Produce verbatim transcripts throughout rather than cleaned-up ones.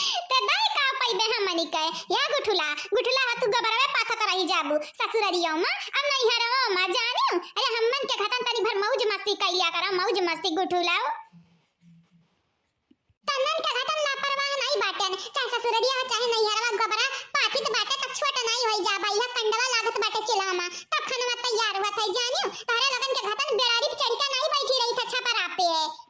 ते दाई का पइबे हमनी के? या गुठुला, गुठुला ह तू गोबरवे पाथत रही जाबू ससुररियो मा, अब नैहरवो मा जानियो। अरे हमन के घतन तनी भर मौज मस्ती कइ लिया करा, मौज मस्ती गुठुला। तनन के घतन लापरवाह नाई बाटेन, चाहे ससुररिया हो, चाहे नैहरवा, गोबरा पाथित बाटे त छोट नाई होई जाबा, यह कंडवा लागत बाटे चूल्हा मा, तब खनवा तैयार हुआ था जानियो। तोहरे लोगन के घतन बेड़ारी पे चढ़ के नाई बैठी रही था छपरा पे।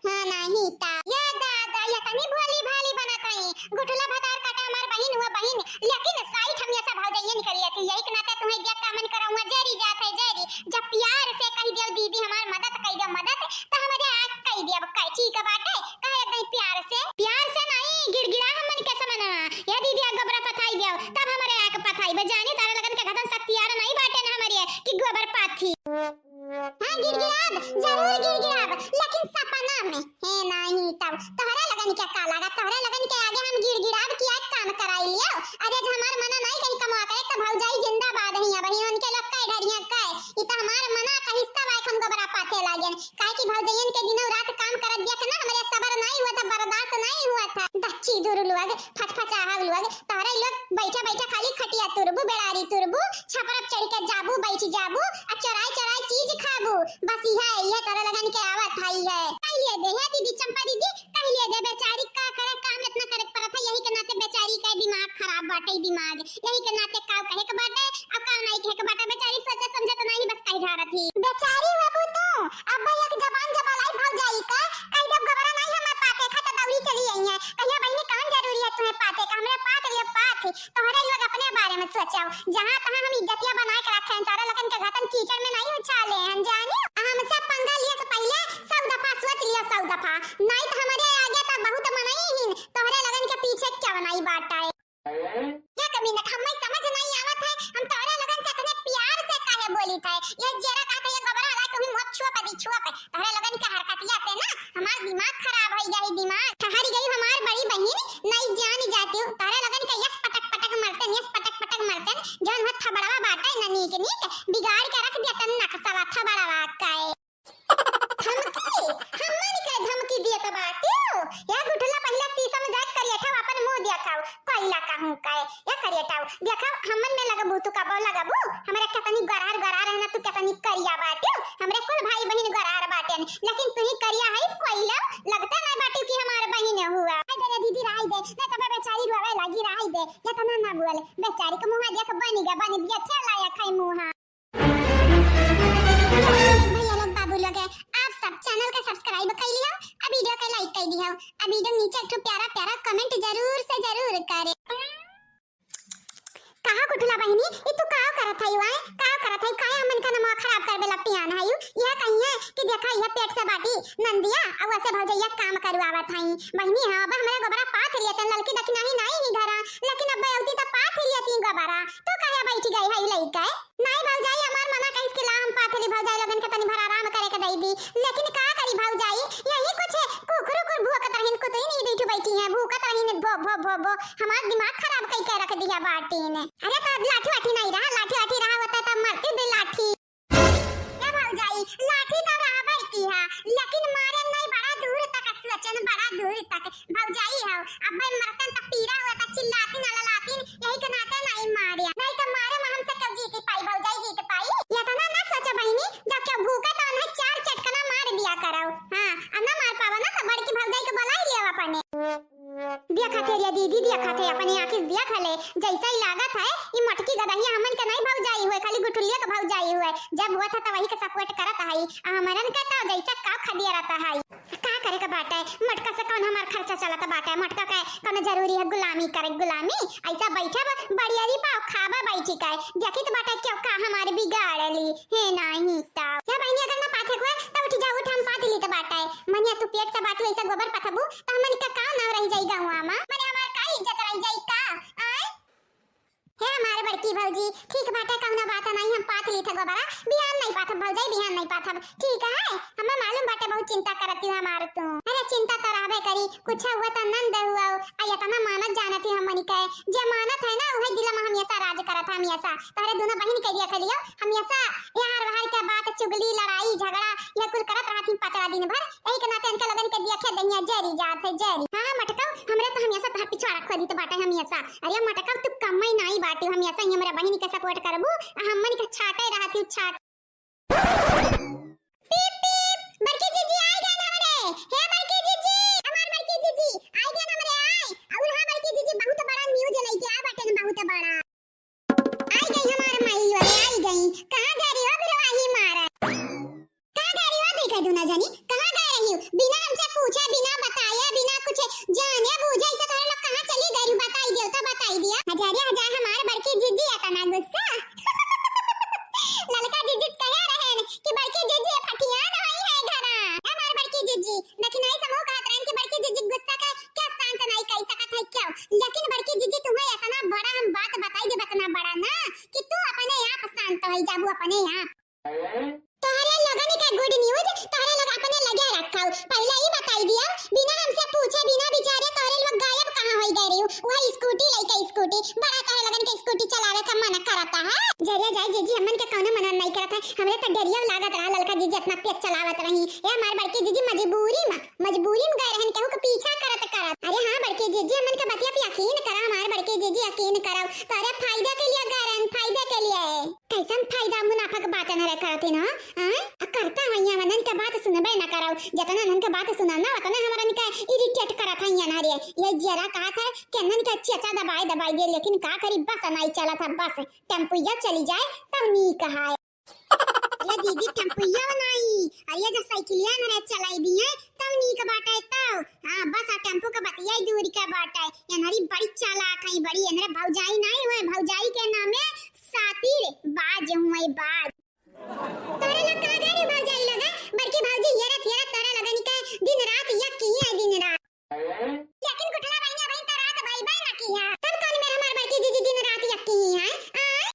हाँ, नाही ता। ये दादा, ये तनी भोली भाली बनत हई। गुठुला भतार काटा हमार बहिन हुआ बहिन, लेकिन साइठ हमेशा भौजइये निकलिया थी। यही के नाते तुम्हें देख के मन करउआ जरी जात है, जरी। जब प्यार से कही देव, "दीदी, हमार मदद कही देव, मदद," तो हमरे आँख कही देव, "अब का ठीक बाटे?" कहे एकदम प्यार से, प्यार से नहीं, गिड़गिड़ा हमन के समनवा। "ये दीदी, आ गोबरा पथाई देव," तब हमरे आँख पथाई। बे जानी, तारे लगन के घतन सख्तियार नहीं बाटे न हमरे कि गोबर पाथी। हाँ, गिड़गिड़ाब, जरूर गिड़गिड़ाब, लेकिन सपना में। हे नाही तब, तोहरे लगन के का लागा, तोहरे लगन के आगे हम गिड़गिड़ाब कि आज काम कराई लियो। अरे, जब हमार मना नाही कहीं कमवा करे, तो भौजाई जिंदाबाद ही है, वही उनके लोग कह डरिया कह, ई तो हमार मना कहिस तब आए हम गोबरा पाथे लागेन, काहे कि भौजाइयन के दिनों रात काम करत देख ना, हमरे सबर नाही हुआ था, बर्दाश्त नाही हुआ था। दच्ची दूर लोग, फचफचाहा लोग, तोहरे लोग बैठा बैठा खाली खटिया तुरबू, बेड़ारी तुरबू, छपरप चढ़ के जाबू, बैठ जाबू, आ चोराई चोराई चीज खाबू। बस इहे, इहे तोहरे लगन के आवत है, इहे। कह लिए दे, हे दीदी चंपा दीदी, कह लिए दे, बेचारी का करे, काम इतना करे के परत है, यही के नाते बेचारी का दिमाग खराब बाटे, दिमाग। यही के नाते का कहे के बाटे, अब का नाही कहे के बाटे, बेचारी सोचे समझे तो नाही, बस कही ढारत ही। बेचारी बाबू तू, अब एक जबान जब अलाई भौजाई का, कह देब गोबरा नाही हमें पाते, खा तो दौड़ी चली आई है। कहिया बहिनी कौन जरूरी है तुम्हें पाते का, हमरे पात लिए पात। तोहरे लोग अपने बारे में सोचो, जहाँ तहाँ हम इज्जतिया बनाए के रखे हैं, तोहरे लोगन के घतन कीचड़ में नाही उछाले हैं, जानी? हमसे पंगा लिए से पहिले सौ दफा सोच लियो, सौ दफा, नाही तो हमरे आगे तो बहुत मनई ही, तोहरे लोगन के पीछे क्यों नाही बाटा है। एक मिनट, हमें समझ नाही आवत है, हम तोहरे लोगन से इतने प्यार से काहे बोली थे? ये जेरा कहत है, ये गोबरा वाला तुम्हें मुँह छुआ पे दी, छुआ पे। तोहरे लोगन के हरकतिया से ना हमार दिमाग खराब हो गया है, दिमाग। ठहर गई हमार बड़ी बहिन, नहीं जान जाती हूँ। तोहरे लोगन के यस पटक पटक मरते, यस पटक पटक मरते, जौन हो थबड़वा बाटे न नीक नीक, बिगाड़ के रख दिया तन नक्शवा थबड़वा का है। धमकी? हमन के धमकी दियत बाटियो? या गुठला पहिला शीशा में जाके करियठा अपन मुंह देखाओ, कोयला कहूँ का है। या करियठा, देखाओ, हमन में लगबू, तू कबो लगबू? हमरे केतनी गरार गरार है ना, तू केतनी करिया बाटियो। हमरे कुल भाई बहिन गरार बाटेन, लेकिन तू ही करिया है, कोयला, लगते ना बाटियो कि हमार बहिन हुआ। आई दे रे दीदी, राई दे, ना तबे बेचारी रोवे लागी, राई दे, या तना ना बोल, बेचारी के मुंह देख बनी गा, बनी दिया, चला या खाई मुंह। भैया लोग, बाबू लोग, आप सब channel के subscribe कर लियो, आ video के like कर दियो, आ video नीचे एक ठो प्यारा प्यारा comment जरूर से जरूर करे। कहा गुठला बहिनी, ई तू का करत है, आए? का करत है? काहे हमन का नमवा खराब करबे ला पियान है? यह कही है कि देखा, यह पेट से बाटी नंदिया, आ वैसे भौजैया काम करवावत है। बहिनी, हाँ, अब हमरे गोबरा पाथ लिया तन, ललकी दखिनाही नाही ही घरा, लेकिन अब अवती तो पाथ लिया तीन गोबरा। तू काहे बैठ गई है लइका? नाई भौजाई, हमार मना कहिस कि ला हम पाथली भौजाई लोगन के तनी भर आराम करे के दई दी, लेकिन का करी भौजाई, यही कुछ कुकुर कुकुर भूकत रहिन, कुतरी नहीं बैठू बैठी है, भूकत रहिन भो भो भो भो, हमार दिमाग खराब कई के रख दिया बाटीन। अरे तो लाठी वाठी नहीं रहा, लाठी वाठी रहा होता तब मरती दे लाठी। ए भौजाई, लाठी तो रहबे की है, लेकिन मारे नहीं बड़ा दूर तक सोचन, बड़ा दूर तक। भौजाई हो, अब्बे मरतन त पीरा हुआ त चिल्लातिन, ललातिन, यही के नाते नहीं मारिया। नहीं त मारे में हमसे क्यों जीत पाई, भौजाई जीत पाई? ये तो ना, ना सोचो बहिनी, जब क्यों भूखा तो उन्हें चार चटकना मार दिया करो। हाँ, अब ना मार पावा ना तो बड़की भौजाई को बुलाई लियो अपने। देखा थे रे दीदी, देखा थे, अपनी आँखी से देखा ले, जैसा ही लागत है, ई मोटकी गदहिया हमन के नहीं भौजाई हुए, खाली गुठुलिया के भौजाई हुए। जब हुआ था तो वही के support करत है, आ हमरन के तो जैसा का खदिया रहता है। का करे के बाटे, मोटका से कौन हमार खर्चा चलत बाटे? मोटका के कौनो जरूरी है गुलामी करे, गुलामी? ऐसा बैठब बड़ियारी पाव खाबा बैठी के, देखित बाटे क्यों का हमारे बिगाड़ ली, हे नाही ता। या बहिनी अगर ना पाथे कोई तो उठ जा, उठ, हम पाथ ली तो बाटे। मनिया तू पेट से बाटू ऐसा गोबर पथबू तो हमन का काव नाव रह जाई गाँव मा? मने हमार का इज्जत रह जाई का? आय? हे हमारे बड़की भौजी, ठीक बाटे, कौनो बात नहीं, हम पाथ ली थे गोबरा, बिहान नहीं पाथब भौजाई, बिहान नहीं पाथब, ठीक है? हमें मालूम बाटे बहुत चिंता करती हो हमार तू। अरे चिंता तो रहबे करी, कुछ हुआ तो नंद हुआ, आ इतना मानत जानत ही हमनी के, जे मानत है ना उहे दिल में हमेशा राज करत है, हमेशा। तोहरे दोनों बहिन के देख लियो, हमेशा यार बाहर के बात, चुगली, लड़ाई, झगड़ा, ये कुल करत रहत ही पचड़ा दिन भर, यही के नाते इनके लोगन के देखे दहिया जरी जात है, जरी। हाँ, मटकऊ, हमरे तो हमेशा तोहार पिछवाड़ा खोदित बाटे हमेशा। अरे मटकऊ, तू कम्मई नाई बाटी, हमेशा ही हमरा बहिनी के support करबू, आ हमन के छाटे रहती हूँ, छाट। पीप, पीप, बड़की जीजी आई गए हमरे। हे बड़की जीजी, हमार बड़की जीजी आई गए हमरे, आई। और हाँ बड़की जीजी, बहुत बड़ा news लेके आ बाटे, बहुत बड़ा। आई गई हमार माई, अरे आई गई। कहाँ गए रही हो बिरवाही मारा? कहाँ गए रही हो? देखा दूना जानी, कहाँ गए रही हो? बिना हमसे पूछे, बिना बताए, बिना कुछ जाने बूझे, ऐसे तोहरे लोग कहाँ चली गई रही? बताई दियो तो बताई दिया। हजारे हजार हमार बड़की जीजी इतना गुस्सा। ललका जीजी कहे रहन कि बड़की जीजी फटियान होई है घरा। हमार बड़की जीजी, लेकिन ऐसे मुँह कहत रहन कि बड़की जीजी गुस्सा का क्या शांत नहीं कर सकत है क्यों? लेकिन बड़की जीजी तुम्हें इतना बड़ा हम बात बताई देब, इतना बड़ा ना कि तू अपने आप शांत हो जाबू, अपने आप। तोहरे लोगन के good news तोहरे लोग अपने लगे रखो। पहले ही बताई दिया, बिना हमसे पूछे, बिना विचारे तोहरे लोग गायब कहाँ होई गए रही हो? वही scooty लेके scooty, बड़ा तोहरे लोगन के scooty चलावे का मन करता है। जरिया जाए जीजी, हमन के कौनो मन नहीं करता है। हमरे तो डरिया लागत रहा ललका जीजी इतना तेज चलावत रही। ए हमार बड़की जीजी मजबूरी में मजबूरी में गए रहन केहू के पीछा करत करत। अरे हाँ बड़की जीजी, हमन के बतिया पे यकीन करा, हमार बड़की जीजी यकीन करा। तोहरे फायदे के लिए गए रहन, फायदे के लिए। कैसन फायदा मुनाफा के बात न रहे करत ही ना, हाँ? आ करता है यहाँ वनन के बात सुनबे न करो, जितना उनन के बात सुना ना उतना हमरा इनका irritate करत है यहाँ रे। ये जरा का था कि उनन के चेचा दबाए दबाए दे, लेकिन का करी बस नहीं चला था, बस टेम्पुया चली जाए तब नीक है। ये दीदी टेम्पुइया बनाई, अरे ये जो साइकिलिया न रे चलाई दिए, तब नीक बाटे तब। हाँ, बस आ टेम्पू के बतिया ही दूर के बाटे। एनहरी बड़ी चालाक है, बड़ी एनहरे भौजाई नहीं हुए, भौजाई के नामे सातिर बाज हुए बाज। तोरे लोग का गए रे भौजाई लगे? बड़की भौजी ये रात, ये रात तोरे लगन के दिन रात यक की है दिन रात। लेकिन गुठला बहिनी, अबहिन त रात भइबे ना किहा। तब कौन मेर हमार बड़की जीजी दिन रात यक्की ही है? आय?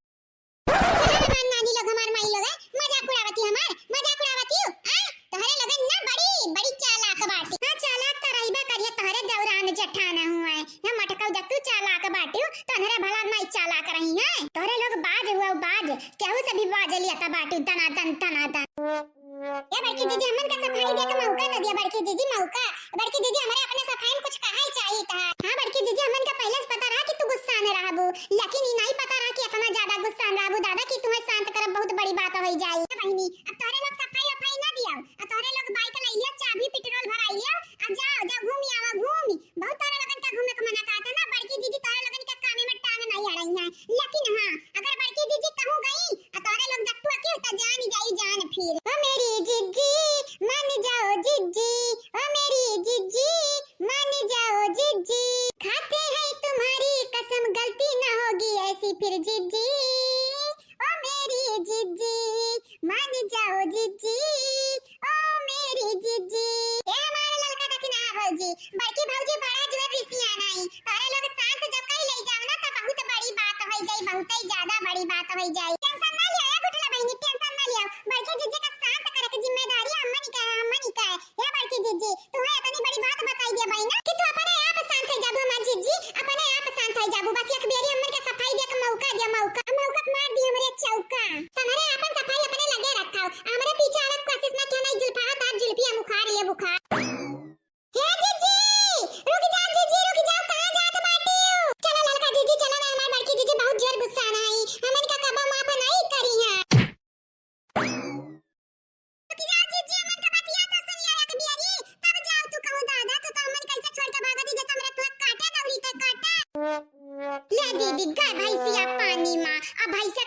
हमार नानी लोग, हमार माई लोग है, मजाक उड़ावती हमार, मजाक उड़ावती हो, आय? तोहरे लोगन ना बड़ी, बड़ी चालाक बाटी। हाँ, चालाक त रहिबे करिए, तोहरे दौरान जेठान हुआ है। ना मटकऊ जब तू चालाक बाटी हो, तो अंधरे भला नहीं चालाक रही है। तोहरे लोग बाज हुआ, बाज, केहू से भी बाज लिया त बाटी, दना दन, दना दन। ए बड़की जीजी, हमन का सफाई दे के मौका तो दिया बड़की जीजी, मौका। बड़की जीजी, हमरे अपने सफाई में कुछ कहा ही चाहिए था। हाँ बड़की जीजी, हमन का पहले से पता रहा कि तू गुस्सा में रहबू, लेकिन ई नहीं पता रहा कि इतना ज्यादा गुस्सा में रहबू दादा कि तुम्हें शांत करब बहुत बड़ी बात हो जाई। ए बहिनी, अब तोहरे लोग सफाई वफाई ना दियो, आ तोहरे लोग बाइक ले लिया, चाबी पेट्रोल भराई लिया, आ जाओ, जाओ घूम आवा, घूम। बहुत तोहरे लोगन का घूमे के मना कहता ना, बड़की जीजी तोहरे लोगन के कामे में टांग नहीं अड़ाई है, लेकिन हाँ, अगर बड़की जीजी कहूँ गई, आ तोहरे लोग दत्तुआ के त जान जाई जान फिर। ओ मेरी जिज्जी, मान जाओ जिज्जी, ओ मेरी जिज्जी, मान जाओ जिज्जी। खाते हैं तुम्हारी कसम, गलती ना होगी ऐसी फिर जिज्जी। ओ मेरी जिज्जी, मान जाओ जिज्जी, ओ मेरी जिज्जी। ए हमारे ललका ककिना भौजी, बड़की भौजी बड़ा जुए रिसिया नहीं। तोहरे लोग शांत जब कई ले जाओ ना, तो बहुत बड़ी बात हो जाई, बहुत ही ज्यादा बड़ी बात हो जाई। टेंशन ना लिया, ए गुठला बहिनी, टेंशन ना लिया। बड़की जीजी का शांत करे के जिम्मेदारी अम्मनी का है, अम्मनी का है। ए बड़की जीजी, तुम्हें इतनी बड़ी बात बताई दिया बहिना कि तू अपने आप शांत हो जाबू हमार जीजी, अपने आप शांत हो जाबू। बस एक बेरी अम्मन के सफाई दे के मौका दे, मौका। मौका मार दी हमरे चौका। तुम्हारे अपन सफाई अपने लगे रखा, हमरे पीछे आवे के कोशिश ना किया, नहीं जुल्फा, तार जुल्फी हम उखाड़ ले बुखार। हे जीजी, रुक जा जीजी, रुक जा, कहाँ जात बाटियो? चला ललका जीजी, चला ना, हमार बड़की जीजी बहुत जोर गुस्सा ना आई, हमन का कबो माफ नहीं करी है। रुक जा जीजी, हमन का बतिया तो सुन लिया एक बेरी, तब जाओ तू कहूँ दादा, तू तो हमन कैसे छोड़ के भागत ही, जैसे हमरा तुहे काटे दौड़ी ते काटे। ले दीदी, गए भैंसिया पानी मा, अब भैंसे